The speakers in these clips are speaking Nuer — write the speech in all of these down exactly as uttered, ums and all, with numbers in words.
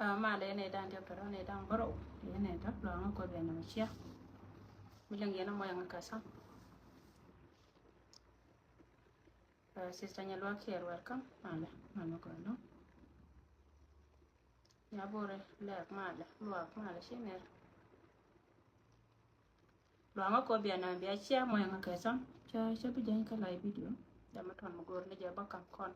Ɛ, malɛ, yɛn ɛ da̱ŋ diɔ̱k tɔ̱, yɛn ɛ da̱ŋ bärɔw, yɛn ɛ tɔ̱ luaŋä Kuoth bia nɔmɔ cia. Mi liŋ yɛn ɛ mɔyɛ ŋa kɛ sam. Ɛ, sister Nyaluak Kiɛɛr, welcome. Malɛ, malɛ gɔaa nɔ. Nyabore lɛk, malɛ, luak, malɛ, ci ner. Luaŋä Kuoth bia nɔmɔ bia cia, mɔyɛ ŋa kɛ sam. Cä, cä bi jɛny kä live video. Dama tɔn mi go̱o̱r ni jɛ bä kam kɔn.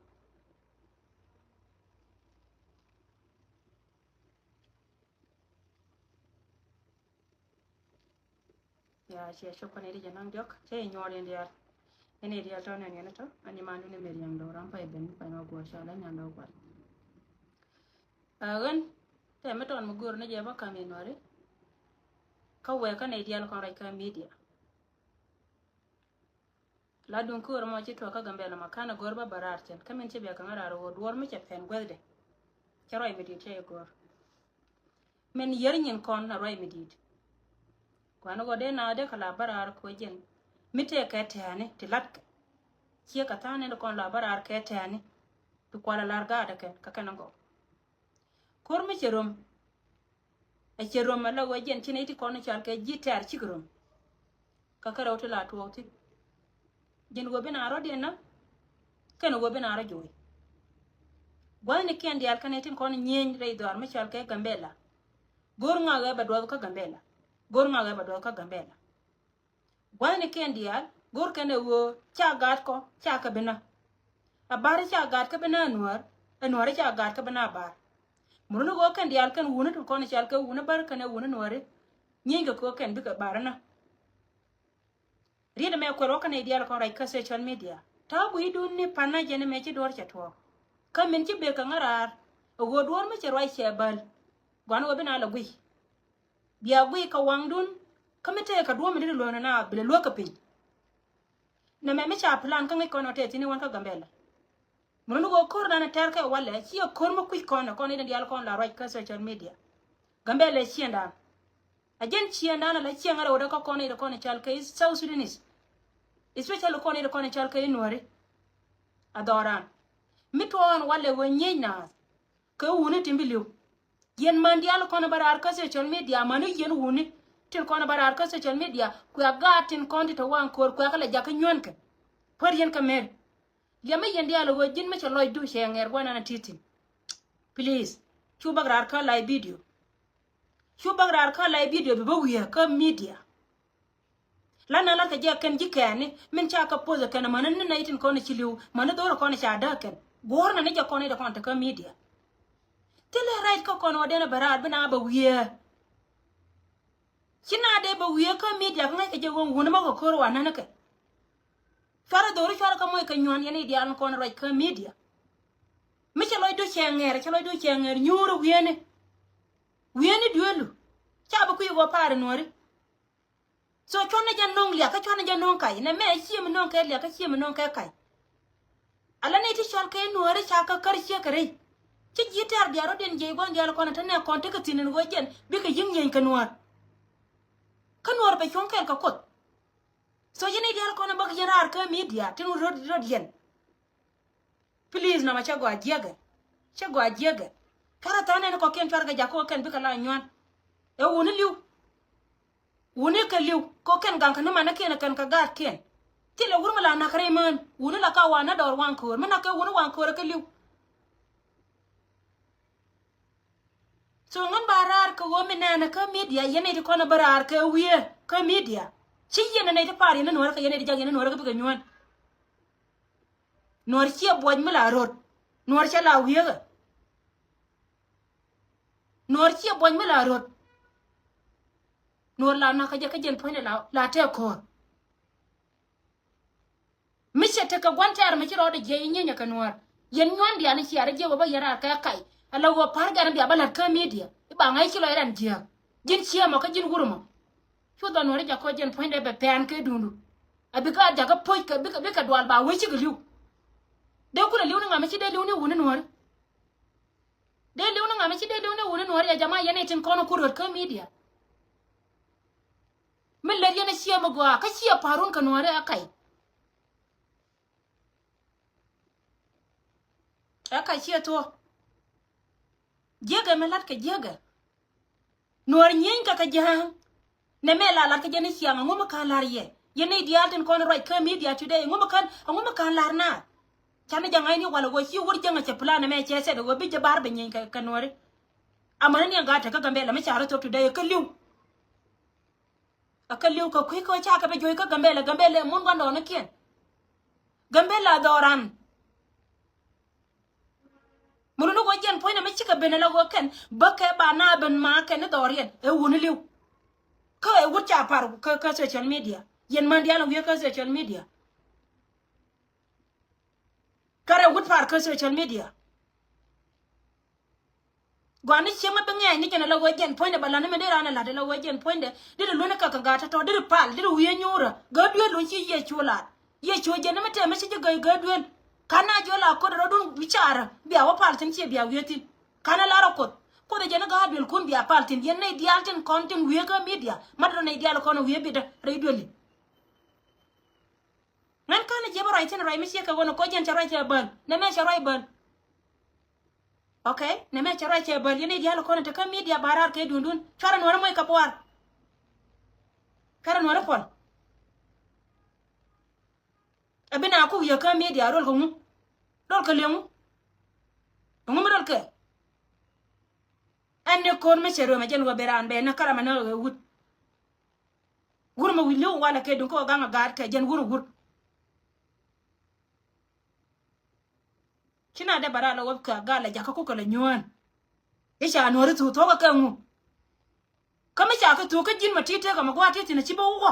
Ya, cia cop kä nɛy ti jɛ naŋ diɔ̱k, cä yɛ nyuɔɔr yɛn diaal. Yɛn diaal tɔ̱ nɛn yɛn tɔ̱, ani man duni mɛ riaŋ dɔw ram pay ben pay ma guɔ ca la nyan dɔw gual. Ɛ ɣän, tɛ mi tɔn mi go̱o̱r ni jɛ bä kam yɛ nuɔri. Kä wɛɛ kä nɛy diaal kɔn ruac kä media. La duŋ köör mɔ ci tuɔɔk kä Gambɛla ma ka̱n a go̱r bä bä raar thi̱n. Kä min ci bia ka̱ŋ a raar ɣöö duɔ̱ɔ̱r mi cɛ pɛn guäthdɛ. Cɛ ruac mi di̱i̱t cɛ yɛ go̱r. Min yär nyin kɔn a ruac mi di̱i̱t. Kuan ɣöö dee naath dee kɛ la bä raar kuɛ jɛn. Mi tëë kɛ tɛ̈ɛ̈ni ti latkɛ. Ciɛ kɛ tha̱a̱ŋ ni kɔn la bä raar kɛ tɛ̈ɛ̈ni. Ti kual a la̱r gaatdä kɛn kä kɛn a gɔw. Ko̱r mi cɛ rom. Ɛ cɛ rom ɛ la wee jɛn ci nɛy ti kɔn i̱ cɔal kɛ ji̱ tɛ̈r cikɛ rom. Kä kärɛw ti la tuɔɔk thi̱n. Ji̱n wee bi na rɔ̱diɛn na. Kɛn wee bi na rɔ̱ juɔy. Gua̱thnikiɛn diaal kä nɛy tin kɔn nyieny rɛy dhɔaar mi cɔal kɛ Gambɛla. Go̱r ŋa ɣɛ bɛ duɔth kä Gambɛla. Go̱r ŋa ɣɛ bɛ duɔth kä Gambɛla. Gua̱thnikiɛn diaal, go̱rkɛn ɛ ɣöö ca gaatkɔ, ca kɛ bi na. A Bär ca gaat kä bi na Nuäär, ɛ Nuäär ca gaat kä bi na Bär. Muruni ɣöö kɛn diaal kɛn wuni ti kɔn i̱ cɔal kɛ wuni Bär kɛnɛ wuni Nuääri. Nyienkɛ kɛ ɣöö kɛn bikɛ Bär na. Riet ɛmɛ kuɛl wä kä nɛy diaal kɔn ruac kä social media. Ta̱a̱ gui̱cdun ni pa̱n na jɛn ɛmɛ ci duɔ̱ɔ̱r cɛ tuɔɔk. Kä min ci ber kɛ ŋäraar. Ɛ ɣöö duɔ̱ɔ̱r mi cɛ ruac cɛ bäl. Gua̱n ɣöö bi na lɛ guic. Bia guic kɛ waŋdun, kä mi tëëkɛ duɔ̱ɔ̱p mi dee luäk ni naath bi lɛ luäk kɛ piny. Nɛmɛ mi ca plan kä ŋäc kɔn ɔ tɛth thi̱n i̱ wän kä Gambɛla. Mi run i̱ ɣöö ko̱r dan ɛ tɛr kɛ walɛ, ciɛ ko̱r mi kui̱c kɔn ɛ kɔn i̱ diaal kɔn la ruac kä social media. Gambɛla ɛ ciëŋdan. A jɛn ciëŋdan ala ciëŋ ala wä dee kä kɔn i̱ dee kɔn i̱ cal kɛ i̱ South Sudanese. Especially kɔn i̱ dee kɔn i̱ cal kɛ i̱ Nuääri. A dhɔran. Mi tuɔɔn walɛ wä nyiec naath. Kɛ wuni tin bi li̱w. Yɛn man diaal kɔn bä raar kä social media, man i̱ yɛn wuni tin kɔn bä raar kä social media, kuɛ gaat tin kɔn ti te waŋ ko̱r kuɛ kä lɛ jakä nyuɛn kɛ. Pär yɛn kɛ mer. Liɛmɛ yɛn diaal ɣöö ji̱n mi cɛ lɔcdu cɛ ŋɛr guanan a ti̱ti̱n. Please, cu bäk raar kä live video. Cu bäk raar kä live video bi bä wiee kä media. La na la kɛ jɛ kɛn ji̱ kɛɛni min ca kɛ poth kɛn amäni ni nɛy tin kɔn ci li̱w mäni dhorɛ kɔn ca däk kɛn. Guɔ̱ɔ̱rnɛ ni jɛ kɔn i̱ dɛ kɔn tekä media. Thilɛ right kä kɔn ɣɔ̱dɛn a bɛ raar bi na bɛ wiee. Ci na dee bɛ wiee kä media kä ŋäc kɛ jɛ ɣöö wuni mɔ kɛ ko̱r wa nani kɛ. Cuarɛ dhori cuarɛ kä moc kɛ nyuan yɛn i̱ diaal kɔn ruac kä media. Mi cɛ lɔcdu cɛ ŋɛɛr, cɛ lɔcdu cɛ ŋɛɛr nyuurä wieni. Wieni duelu. Ca bi kui̱ ɣöö paari Nuääri. So cuɔ̱n ni jɛ no̱o̱ŋ liak kä cuɔ̱n ni jɛ no̱o̱ŋ kac. Nɛ mɛ ciɛ mi no̱o̱ŋ kɛ liak kä ciɛ mi no̱o̱ŋ kɛ kac. Ala ni ti cɔl kɛ Nuääri ca kä kär ciek kɛ rɛy. Ci ji̱ tɛ̈r diaal rɔ̱diɛn jiɛc gua̱n diaal kɔn te nɛ kɔn tekɛ thi̱n in ɣöö jɛn bikɛ yi̱ŋ yieny kɛ Nuäär. Kä Nuäär bɛ cuɔ̱ŋ kɛɛl kɛ Kuoth. So yɛn i̱ diaal kɔn bäk yɛn raar kä media tin rɔ̱diɛn. Please, nɔmɔ cä gɔaa jiäkɛ. Cä gɔaa jiäkɛ. Cuarɛ tha̱a̱ŋ nɛn kɔkiɛn cuarɛ kɛ jakä kɛn bikɛ la nyuan. Ɛ wuni li̱w. Wuni kɛ li̱w kɛ kɛn gaŋ kɛ ni manä kiɛn kɛn kɛ gaat kiɛn. Thilɛ wur mi la nak rɛy mään wuni la ka wa na dɔɔr waŋ köör mi nak kɛ wuni waŋ köör kɛ li̱w. So ŋän ba raar kɛ ɣöö mi nɛɛnɛ kä media yɛn nɛy ti kɔn bä raar kɛ wiee kä media. Ci yɛn nɛy ti pa̱a̱r yɛn ni Nuäär kɛ yɛn nɛy ti jak yɛn ni Nuäär kɛ bikɛ nyuään. Nuäär ciɛ buɔc mi la röt. Nuäär cɛ la wiee kɛ. Nuäär ciɛ buɔc mi la röt. Nuäär la nakä jɛ kä jɛn puɔ̱nydɛ la, la tɛk ko̱r. Mi cɛ tekɛ gua̱n tɛɛr mi ci rɔɔdɛ jiɛc i̱ nyieny ɛ kɛ Nuäär. Yɛn nyuandian i̱ ciaar i̱ jiɛk ɣöö bä yɛn raar kɛ kac. Ala ɣöö pa̱r gɛn bia bä la̱t kä media i̱ ba ŋa̱c ci lɔc rɛn jiääk. Ji̱n ciɛ mɔ kä ji̱n wur mɔ. Cu dhɔn Nuäär i̱ jakɔ jɛn puɔ̱nydɛ bɛ pɛn kɛ duundu. A bikɛ a jakä po̱c kɛ bikɛ, bikɛ dual ba wec cikɛ li̱w. Dee kulɛ li̱w ni ŋa mi ci dee li̱w ni wuni Nuäär. Dee li̱w ni ŋa mi ci dee li̱w ni wuni Nuäär ya jama yɛn i̱ tin kɔn ku röt kä media. Mi lät yɛn a ciɛ mi gɔaa kä ciɛ pa̱run kɛ Nuääri ɛ kac. Ɛ kac ciɛ thuɔ̱k. Jiäkɛ mi la̱t kɛ jiäkɛ. Nuɔ̱ɔ̱r nyieeny kɛ kɛ ja̱a̱ŋ. Nɛ mɛ la la̱t kɛ jɛ ni ciaŋ, ɛŋu mi ka̱n la̱r yɛ? Yɛn nɛy diaal tin kɔn ruac kä media today, ɛŋu mi ka̱n, ɛŋu mi ka̱n la̱r naath? Canɛ jɛ ŋa̱cni walɛ ɣöö ci wur jäŋ a cɛ plan ɛmɛ cɛ sɛt ɣöö bi jɛ ba̱r bɛ nyieeny kɛ, kɛ Nuɔ̱ɔ̱ri. Amäni ni ɛn gaat te kä Gambɛla mi ca rɔ thok today kä li̱w. A kä li̱w kɛ kui̱ kä ca kɛ bi juɔ̱c kä Gambɛla, Gambɛla mun gua̱ndɔɔŋnikiɛn. Gambɛla dhɔran. Mun ni wä jɛn puɔ̱nydɛ mi cikɛ ben ala wä kɛn bä kɛ ba na ben ma kɛn ni dhɔriɛn ɛ wuni li̱w. Kä ɛ wut ca par kä, kä social media. Yɛn män diaal wiee kä social media. Kärɛ wut par kä social media. Guani cieŋ mi bi ŋɛɛc ni jɛn ala wee jɛn puɔ̱nydɛ ba lani mi dee raan a lat ala wee jɛn puɔ̱nydɛ. Dee di lueni kɛ kɛ gaat tɔ̱tɔ̱, dee di pal, dee di wiee nyuurä. Gää duel luny ci Yecu lat. Yecu jɛn ni mi tɛm mi ci ji̱ gäi gää duel. Ka̱n na jiɔ la ko̱t rɔ̱dun bi carä bia wä pal thi̱n ciɛ bia wiee thi̱n. Ka̱n a lar ɔ Kuoth. Kuoth ɛ jɛn ni gaat duel kun bia pal thi̱n. Yɛn nɛy diaal tin kɔn tin wiee kä media. Mat rɔ nɛy diaal kɔn wiee bidä rɛy dueli. Ŋän ka̱n jiɛ bä ruac thi̱n ruac mi ciɛ kɛ ɣöö nɛ kɔ jɛn cɛ ruac cɛ bäl. Nɛ mɛ cɛ ruac bäl. Okay, nɛ mɛ cɛ ruac cɛ bäl yɛn i̱ diaal kɔn te kä media ba raar kɛ dundun. Cuarɛ Nuɔ̱ɔ̱ri moc kɛ buar. Cuarɛ Nuɔ̱ɔ̱ri puɔl. Ɛ bi na ku wiee kä media rol kɛ ŋu? Rol kɛ liɛŋu? Ɛŋu mi rol kɛ? Ɛn ni ko̱n mi cɛ röm ɛ jɛn wä ben raan bɛ ni kärɛ mɛ ni ɣɛ wut. Wur mi wi̱i̱ li̱w walɛ kɛ duŋ kä ɣä gaŋ ɛ gaat kɛ jɛn wur wur. Ci na dee bɛ raa lɛ wä kɛ gal lɛ jakä kukɛ lɛ nyuään. I̱ ca Nuɔ̱ɔ̱ri thuk thuɔ̱kä kɛ ŋu? Kä mi ca kɛ thuk kä ji̱n mɛ ti̱i̱ tëkä mɛ gua̱a̱r ti̱i̱ thi̱n ci bä wä.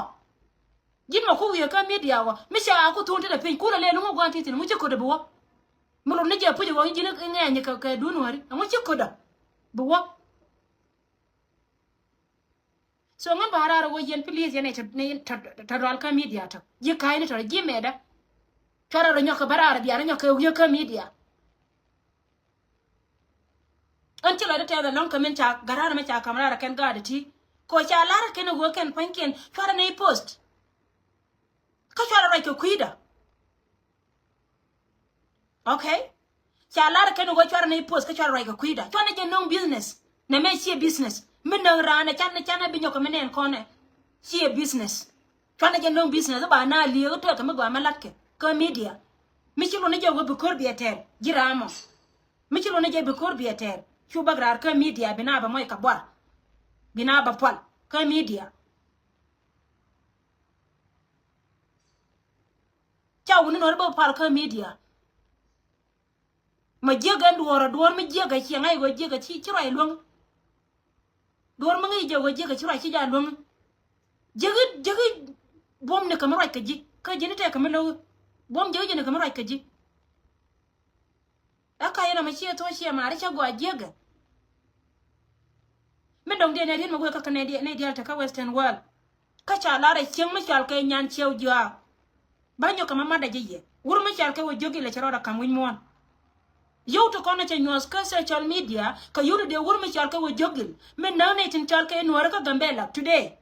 Ji̱n mɛ ku wiee kä media wä mi ca ku thuk ti dɛ piny kulɛ lɛ luŋä gua̱a̱r ti̱i̱ thi̱n ŋu ci ködɛ bi wä. Mi lot ni jɛ puc wä ji̱n i̱ ŋɛɛny kɛ, kɛ duun Nuɔ̱ɔ̱ri ɛŋu ci ködɛ bi wä. So ŋän ba raar ɣöö yɛn please yɛn ɛ tɔ, ni tɔ, tɔ, tɔ dual kä media tɔ. Ji̱ ka̱a̱cni tɔ ji̱ mɛɛdä. Cuarɛ rɔ nyɔk kɛ bä raar bia rɔ nyɔk kɛ wiee kä media. Ɣän ci lɔcdä tɛth ɛlɔ̱ŋ kɛ min ca garaar mɛ ca ka̱m raar ɛ kɛn gaat ɛ ti. Kɛ ɣöö ca lar ɛ kɛn ɛ ɣöö kɛn pua̱nykiɛn cuarɛ nɛy post. Kä cuarɛ ruac kɛ kui̱dä. Okay. Ca lar kɛn wä cuarɛ ni post kä cuarɛ ruac kɛ kui̱da. Cuarɛ jɛ no̱o̱ŋ business. Nɛ mɛ ciɛ business. Mi no̱o̱ŋ raan ɛ canɛ canɛ bi nyɔk kɛ mi nɛn kɔnɛ. Ciɛ business. Cuarɛ jɛ no̱o̱ŋ business ba na liek tɔk kɛ mi gɔaa mɛ latkɛ kä media. Mi ci luɔni jɛ wä bi ko̱r biɛ tɛɛr ji̱ raamɔ. Mi ci luɔni jɛ bi ko̱r biɛ tɛɛr cu bäk raar kä media bi na bɛ mɔc kɛ buar. Bi na bɛ pual kä media. Ca wuni Nuɔ̱ɔ̱ri bä pal kä media. Ma jiäk ɛn duɔ̱ɔ̱r ɛ duɔ̱ɔ̱r mi jiäk ɛ ciɛ ŋa̱c ɣöö jiäk ɛ ci, ci ruac luäŋ. Duɔ̱ɔ̱r mi ŋäc jɛ ɣöö jiäk ɛ ci ruac ci jaa luäŋ. Jiäk i̱, jiäk i̱ buɔ̱m ni kɛ mi ruac kɛ ji̱. Kä ji̱n i̱ tɛk kɛ mi lo̱k i̱. Buɔ̱m jiäk i̱ ji̱n ni kɛ mi ruac kɛ ji̱. Ɛ ka yɛn ɔmɔ ciɛ thuɔ̱c ciɛ maari cä gɔaa jiäkɛ. Mi dɔ̱ŋ diɛn ɛ riet mi wee kä kɛ nɛy diaal, nɛy diaal te kä Western world. Kä ca lar ɛ cieŋ mi cɔal kɛ nyan ciɛw jiɔak. Ba nyɔk kɛ ma matdɛ jɛ yɛ. Wur mi cɔal kɛ wä jiök ilɛ cɛ rɔɔdɛ ka̱m wi̱c muɔ̱ɔ̱n. Yio̱w ti kɔn ɛ cɛ nyuɔ̱th kä social media kɛ yio̱w ti dee wur mi cɔal kɛ wä jiök il. Min näk nɛy tin cɔal kɛ Nuɔ̱ɔ̱ri kä Gambɛla today.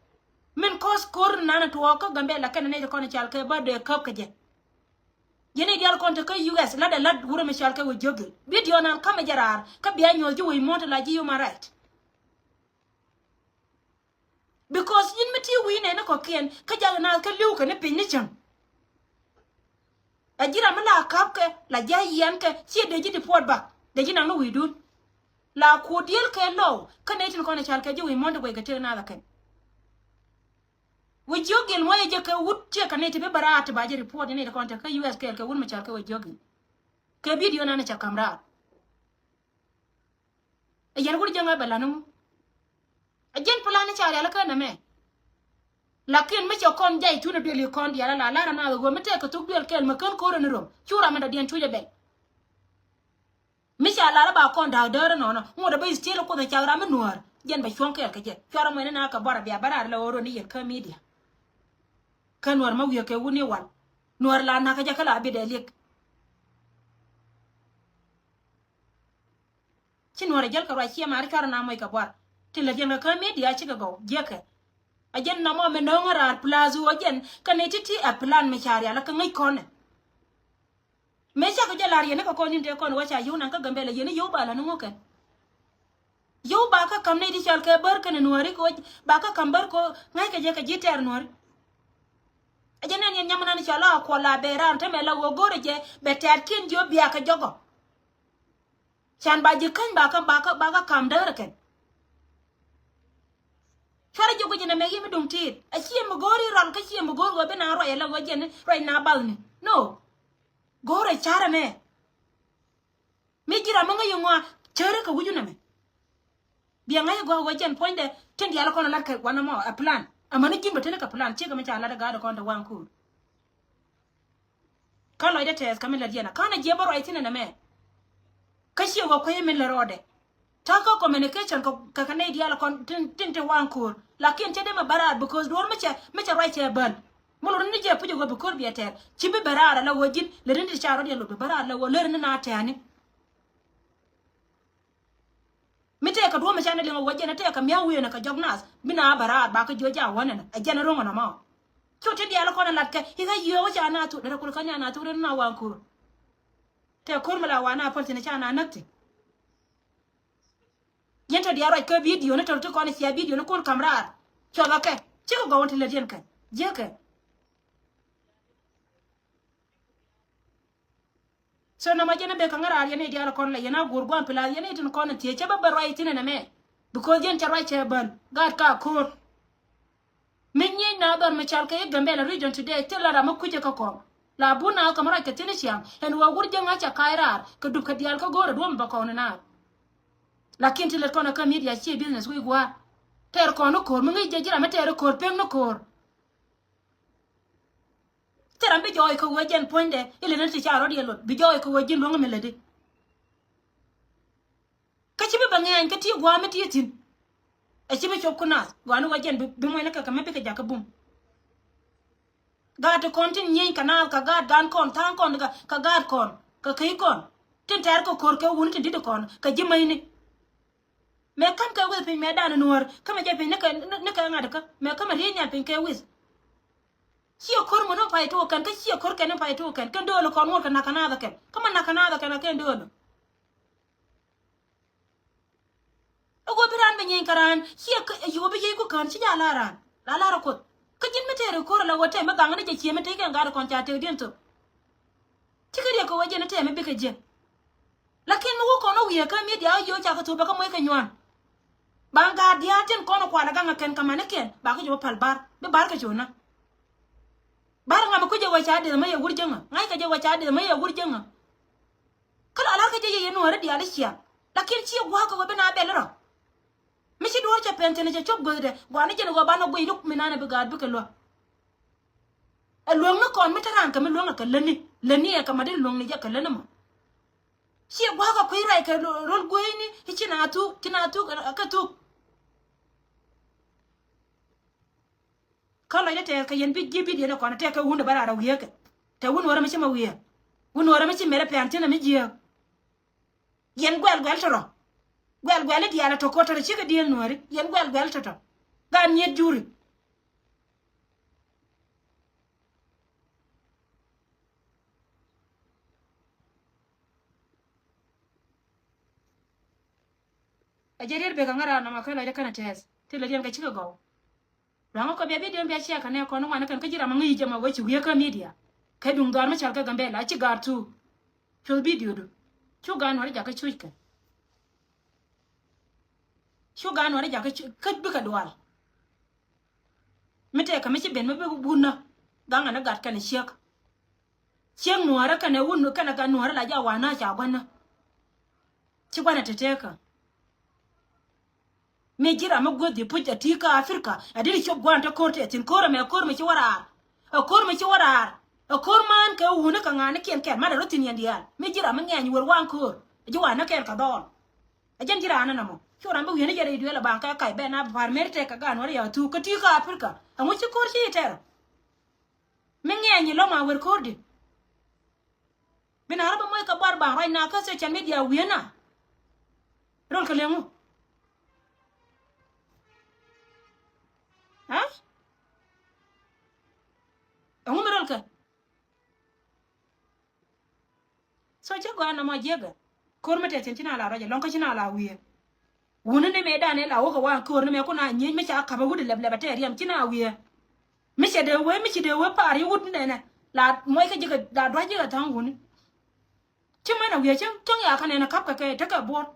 Min kɔs ko̱r nan tuɔɔk kä Gambɛla kɛnɛ nɛy ti kɔn ɛ cɔal kɛ ba dee käp kɛ jɛ. Yɛn i̱ diaal kɔn te kä U S lat ɛ lat wurɛ mi cɔal kɛ wä jiök i̱. Video nan kamɛ jɛ raar kä bia nyuɔ̱th ji̱ wec muɔ̱ɔ̱n ti la ji̱ human right. Because yin mi ti wi̱i̱ nɛn ni kɔ̱kiɛn kä jak naath kä li̱w kɛ ni piny ni cäŋ. Ɛ ji̱ ram mi la ka̱pkɛ la ji̱ a yiɛnkɛ ciɛ dee ji̱ deport back dee ji̱ naŋ ni wi̱i̱dun. La kuɔt diël kɛ lɔw kä nɛy tin kɔn ɛ cɔal kɛ ji̱ wec muɔ̱ɔ̱n ti guɛc kɛ tëk naath ɛ kɛn. Wä jiök gil muɔc ɛ jɛ kɛ wut ciɛ kɛ ni ti bi bä raar ti ba jɛ report ni ti kɔn te kä U S kɛɛl kɛ wut mi cɔal kɛ wä jiök gil. Kɛ video nan cɛ ka̱m raar. Ɛ yɛn wut jiäŋä bɛ lan ŋu. Ɛ jɛn plan ni ca rial kä nɛmɛ. Lakin mi cɛ kɔn jay tun ɛ duel i̱ kɔn diaal ala lar ɛ naath ɛ ɣöö mi tɛk kɛ thuk duel kɛɛl mi kän ko̱r ɛ ni röm cu ram mi dɔ̱diɛn cuc ɛ bɛl. Mi ca lar ɛ ba kɔn da̱a̱k däär inɔnɔ ŋot ɛ bä i̱ still Kuoth ɛ cak ram mi Nuäär. Jɛn bɛ cuɔ̱ŋ kɛɛl kɛ jɛ cuarɛ mɔc ni na kɛ buar ɛ bia bä raar lɛ ɣöö rɔ ni yɛn kä media. Kä Nuäär ma wi̱i̱ kɛ wut ni wal Nuäär la na̱k kɛ jɛ kä la bi dee liek. Ci Nuäär ɛ jäl kɛ ruac ciɛ maari cuarɛ na mɔc kɛ buar. Ti lät yɛn kɛ kä media cikɛ gɔw jiäkɛ. Ɛ jɛn nɔmɔ mi no̱o̱ŋ raar plus ɣöö jɛn kɛ ni ti̱ti̱ ɛ plan mi ca rial kä ŋäc kɔnɛ. Mëë cakɔ jɛ la̱r yɛn ni kɛ kɔn in tëë kɔn wä ca yio̱w naŋ kä Gambɛla yɛn ni yio̱w ba la̱r ni ŋuɔ̱kɛn. Yio̱w ba kä ka̱m nɛy ti cɔal kɛ bär kɛnɛ nuääri kɛ ɣöö ba kä ka̱m bär kɛ ɣöö ŋa̱ckɛ jɛ kɛ ji̱ tɛɛr nuääri. Ɛ jɛ nɛn yɛn nyam nan cɔal a kuɔl a bɛ raar tämɛ la ɣöö go̱rɛ jɛ bɛ tɛɛr kiɛn jiök bia kɛ jɔkɔ. Can ba ji̱ käny ba kä, ba kä, ba kä ka̱m däär kɛn. Cuarɛ jiök guic nɛmɛ yim mi duŋ ti̱i̱t. A ciɛ mi go̱o̱ri rɔl kä ciɛ mi go̱o̱r ɣöö bi na ruac ala ɣöö jɛn ruac na bathni. No. Go̱o̱rɛ carɛ mɛ. Mi ji̱ ram mi ŋäc iŋua cäri kɛ wi̱cdu nɛmɛ. Bia ŋa̱c i̱ gɔaa wee jɛn puɔ̱nydɛ tin diaal kɔn lat kɛ wanɛ mɔ ɛ plan. Amäni ji̱n bɛ teni kɛ plan ciek mi ca lat i̱ gaat kɔn te waŋ kur. Kä lɔcdä tɛth kä mi lät yɛn a ka̱n a jiɛ bä ruac thi̱n ɛn ɛmɛ. Kä ciɛ wä kuec min lät rɔɔdɛ. Ta̱kä communication kɛ, kɛ, kɛ nɛy diaal kɔn tin, tin te waŋ kur. Lakin cɛ dee mɛ bä raar because duɔ̱ɔ̱r mi cɛ, mi cɛ ruac cɛ bäl. Mi lot ni jɛ puc a wä bi ko̱r biɛ tɛɛr ci bi bɛ raar ala wä ji̱n lät ni ti ca rɔ̱t yɛ lot bi bɛ raar ala wä lät ni na tɛɛni. Mi tɛɛkɛ duɔ̱ɔ̱m mi ca ni liŋ a wä jɛn tɛɛkɛ mia̱ wi̱i̱ ni kɛ jɔk nath bi na bä raar ba kä jiɔ ja wä nɛnɛ ɛ jɛn ro̱ŋ ɛnɔ mɔ. Cu ti diaal kɔn a lat kɛ i̱ kä yiöö wä ca na thuk derɛ kul kä nya na thuk ren na waŋ ko̱r. Tɛɛ ko̱r mi la wa na päl thi̱n ca na näk ti. Yɛn tɔ diaal ruac kä bidio ni tɔ ti kɔn cia bidio ni kun kam raar. Cuɔth ɔ kɛ cikɛ gɔw ti lät yɛn kɛ jiäkɛ. So nɔmɔ jɛn a bek kä ŋäraar yɛn i̱ diaal kɔn la yɛn a guur gua̱a̱m pilath yɛn i̱ tin kɔn in thiec cä bä bä ruac ithin in ɛmɛ. Because yɛn cɛ ruac cɛ bäl gaat ka ko̱r. Mi nyiec na dhɔr mi cal kɛ i̱ Gambela region today thil la ram mi kucä kä kɔn. La bun na kɛ mi ruac kɛ thin i̱ ciaŋ ɛn wä wur jiäŋ a cɛ ka̱a̱c raar kɛ dup kɛ diaal kä go̱o̱r ɛ duɔ̱m bä kɔn in naar. Lakin ti lät kɔn ɛ kä media ciɛ business wi̱i̱ gua̱a̱r. Tɛɛr kɔn ni ko̱r mi ŋi̱i̱c jɛ ji̱ ram mi tɛɛr ko̱r pek ni ko̱r. Thil ram bi jɔɔc kɛ ɣöö jɛn puɔ̱nydɛ ilɛ ni ti ca rɔ̱t yɛ luɔt bi jɔɔc kɛ ɣöö ji̱n luäŋ mi lätdi. Kä ci bi bɛ ŋɛɛny kä ti gua̱a̱ mi ti thi̱n. Ɛ ci bi cop ku naath gua̱a̱ni ɣöö jɛn bi, bi muɔ̱cni kɛ kɛ mi bikɛ jakä bum. Gaat ti kɔn tin nyieny kɛ naath kɛ gaat gan kɔn tha̱a̱ŋ kɔn kɛ, kɛ gaat kɔn kɛ key kɔn tin tɛ̈r kɛ ko̱r kɛ wuni tin di̱t kɔn kɛ ji̱ mäcni. Mëë käm kɛ wi̱th piny mëë dan nuɔ̱ɔ̱r kämɛ jɛ piny ni kɛ, ni kɛ ŋa̱t kä mëë kämɛ riey nhial piny kɛ wi̱th. Ciɛ ko̱r mun in pay tuɔɔk kɛn kä ciɛ ko̱r kɛn in pay tuɔɔk kɛn kɛn dööl kɔn ŋuɔ̱t kɛ nakä naath kɛn kä ma nakä naath kɛn a kɛn dööl. Ɛ wä bi raan bɛ nyieny kä raan ciɛ kä ɛ yuɔp bi yiey ku kään ci jaa la̱r raan la la̱r ɛ kuoth. Kä ji̱n mi tëë rɛ ko̱r ala wä tɛm mi gaŋ ni jɛ ciɛ mi tëë kɛn gaat kɔn ca tëëkdiɛn thok. Cikɛ riɛk kɛ wä jiɛn tɛm mi bikɛ jiɛn. Lakin mi wä kɔn wä wiee kä media wä jiɛ wä ca kɛ thop bɛ kä muɔc kɛ nyuan. Ba ŋa̱a̱t diaal tin kɔn kualɛ gaŋ kɛn kɛ manikiɛn ba kä jɛ wä pal bar bi bar kɛ cona. Bar ŋa mi kucɛ wä ca deth mä yɛ wur jäŋä ŋa̱ckɛ jɛ wä ca deth mä yɛ wur jäŋä. Kä la lar kä jɛ yɛ yɛ nuɔ̱ɔ̱ri diaal i̱ ciaŋ. Lakin ciɛ gua̱a̱k kɛ wä bi na bɛl rɔ. Mi ci duɔ̱ɔ̱r cɛ pɛn thi̱n cɛ cop guethdɛ gua̱a̱ni jɛn wä banɛ guiy ni mi nanɛ bi gaat bikɛ luäk. Ɛ luäŋni kɔn mi te raan kɛ mi luäŋɛ kɛ lätni lätni ɛ kɛ ma di luäŋni jɛ kɛ lätni mɔ. Ciɛ gua̱a̱k kɛ kui̱ ruac kɛ rol gueyni i̱ ci na thuk ci na thuk ɛ kɛ thuk. Kä lɔcdä tɛth kɛ yɛn bi ji̱ bidiɛn ɛ kɔn tɛk kɛ wundɛ bä raar ɛ wiee kɛ tɛ wun wärä mi ci mɛ wiee. Wun wärä mi ci mɛrɛ pɛn thi̱n ɛ mi jiääk. Yɛn guɛl guɛl tɔ̱tɔ̱. Guɛl guɛl i̱ diaal ɛ tɔ̱ ko̱r tɔ̱tɔ̱ cikɛ dieel nuääri yɛn guɛl guɛl tɔ̱tɔ̱. Gat nyiet juri. A jɛ riet bek a ŋära nɔmɔ kä lɔcdä kɛnɛ tɛth ti lɛ diɛn kɛ cikɛ gɔw. Luaŋä kɔ bia bidion bia cia kɛ nɛ kɔn ŋuan kɛn kä ji̱ ram a ŋi̱i̱c jɛ ma wee ci wiee kä media. Kɛ duŋ dhɔr mi cɔal kɛ Gambela ci gaar thuk. Cuth bidio du. Cu gaar nuɔri jakä cuc kɛ. Cu gaar nuɔri jakä cuc kä bikɛ dual. Mi tɛkɛ mi ci ben mi bi wunä gaŋɛ ni gat kɛnɛ ciek. Ciek nuɔrä kɛnɛ wun kɛnɛ gat nuɔrä la ja wanä ca gua̱nä. Ci gua̱nä te tekä. Mi ji̱ ram mi guäth i̱ puc a ti kä Africa a diri cop gua̱n te ko̱r te thi̱n ko̱r ɛmɛ ko̱r mi ci wä raar. Ɛ ko̱r mi ci wä raar ɛ ko̱r man kɛ wuni kɛ ŋa̱a̱ni kiɛn kɛn man ɛ rɔ thi̱n yɛn diaal mi ji̱ ram mi ŋɛ̈ny wër waŋ ko̱r. Ɛ ji̱ wanä kɛn kɛ dhɔɔl. Ɛ jɛn ji̱ raan ɛnɔ mɔ cu ram bi wi̱i̱ni jɛ rɛy duëël ɛ baŋ kɛ kac bɛn a pa̱r mëër tɛk kɛ gaan wä ri ya̱ thuk kä ti kä Africa. Ɛŋu ci ko̱r ci tɛr mi ŋɛ̈ny ilɔ̱ŋ a wër ko̱r di. Bi na rɔ bä moc kɛ buar baŋ ruac na kä social media wi̱i̱ na. Rol kɛ leŋu. Ha? Ɛŋu mi rol kɛ. So cä gɔaa nɔmɔ jiäkɛ. Ko̱r mi tɛth thi̱n ci na la ruac ɛlɔ̱ŋ kä ci na la wiee. Wuni ni mëë danɛ la wä kɛ wa köör ni mëë kun a nyiec mi ca kapɛ wut lɛp lɛp a tɛɛr yɛm ci na wiee. Mi cɛ dee wee, mi ci dee wee pa̱a̱r yi wut nɛnɛ. La muɔc kä ji̱ kɛ, la dua̱c ji̱ kɛ tha̱a̱ŋ wuni. Ci mɛn a wiee cäŋ, cäŋ ya kä nɛnɛ kap kɛ kɛ tekɛ buɔt.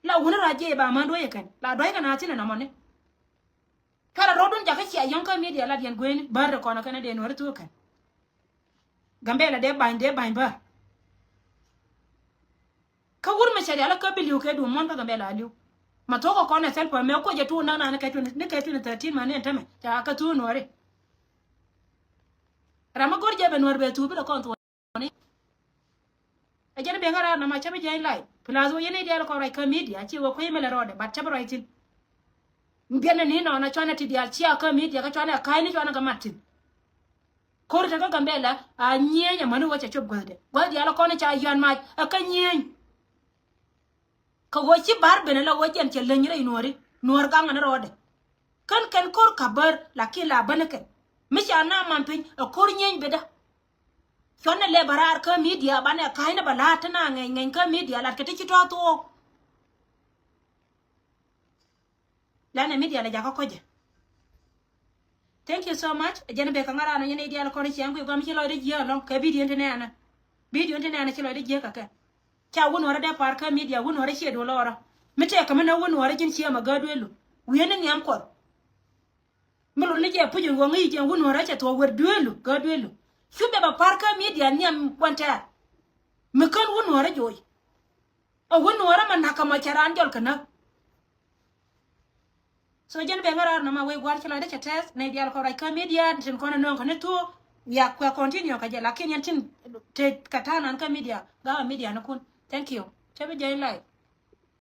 La wuni ra jiɛ ba män duɔ̱c kɛn. La dua̱c kɛ na thin ɛn amɔni. Cuarɛ rɔɔdun jakä cia yɔ̱ŋ kä media lat yɛn gueni bär de kɔn kɛn dee nuɔri thuk kɛn. Gambela dee bany, dee bany bär. Kä wur mi cɛ rial kä bi li̱w kɛ duum muɔ̱n kä Gambela a li̱w. Ma thuɔ̱k kɛ kɔn ɛ thɛl pɔ mɛ kuɔ jɛ tuun nak na ni kɛ twenty, ni kɛ twenty thirteen ma ni ɛn tämɛ ca kä thuun nuɔri. Ram mi go̱r jɛ bɛ nuɔr bɛ thuu bi dɛ kɔn thuɔ̱k. Ɛ jɛn biɛŋ kä raar nɔmɔ cä bi jɛny lay. Plus wä yɛn i̱ diaal kɔn ruac kä media ci wä kui̱ mi lɛ rɔɔdɛ but cä bi ruac thi̱n. Biɛn ni nɔnɔ cuanɛ ti diaal cia kä media kä cuanɛ ka̱a̱cni cuanɛ kä mat thi̱n. Ko̱r te kä Gambela a nyieny amäni wä cɛ cop guäthdɛ. Guäth diaal kɔn ca yɔ̱a̱n mac ɛ kä nyieny. Kɛ ɣöö ci ba̱r ben ala ɣöö jɛn cɛ leny rɛy nuɔ̱ɔ̱ri, nuɔ̱ɔ̱r gaŋ ni rɔɔdɛ. Kän kɛn ko̱r ka̱p bär lakin la bäni kɛn mi ca na man piny ɛ ko̱r nyieny bitdä. Cuɔ̱n ni lɛ bä raar kä media banɛ ka̱cni bä la̱a̱t ti na ŋɛny ŋɛny kä media lat kɛ ti ci tɔ̱ thuɔɔk. Lanɛ media lɛ jakä kɔcɛ. Thank you so much. Jɛn bek kä ŋa̱ran ɔ yɛn i̱ diaal kɔn i̱ ciaŋ kui̱ gɔam ci lɔcdä jiääk ɛlɔ̱ŋ kɛ video in ti nɛɛnä. Video in ti nɛɛnä ci lɔcdä jiääk kɛ kɛ. Ca wun wärä dee pa̱a̱r kä media wun wärä ciɛ duɔl ɔrä. Mi tëë kä mi nä wun wärä ji̱n ciɛ mɛ gää duëëlu. Wi̱i̱ ni nhiam kuɔth. Mi lot ni jɛ puc in wä ŋi̱i̱c jɛ wun wärä cɛ thuɔ̱k wër duëëlu gää duëëlu. Cu bɛ bɛ pa̱a̱r kä media nhiam kuan tɛɛr. Mi kän wun wärä joc. Ɛ wun wärä mɛ na̱k kä mɔ cɛ raan jɔl kä näk. So jɛn bɛ ŋäraar nɔmɔ wee gua̱r ci lɔcdä cɛ tɛth nɛy diaal kɔn ruac kä media tin kɔn ɛ nööŋ kä ni thuɔ̱k. Wiak kuɛ continue kä jɛ lakin yɛn tin te kä ta̱a̱ nan kä media ga̱a̱ media ni kun. Thank you. Cä bi jɛn lay.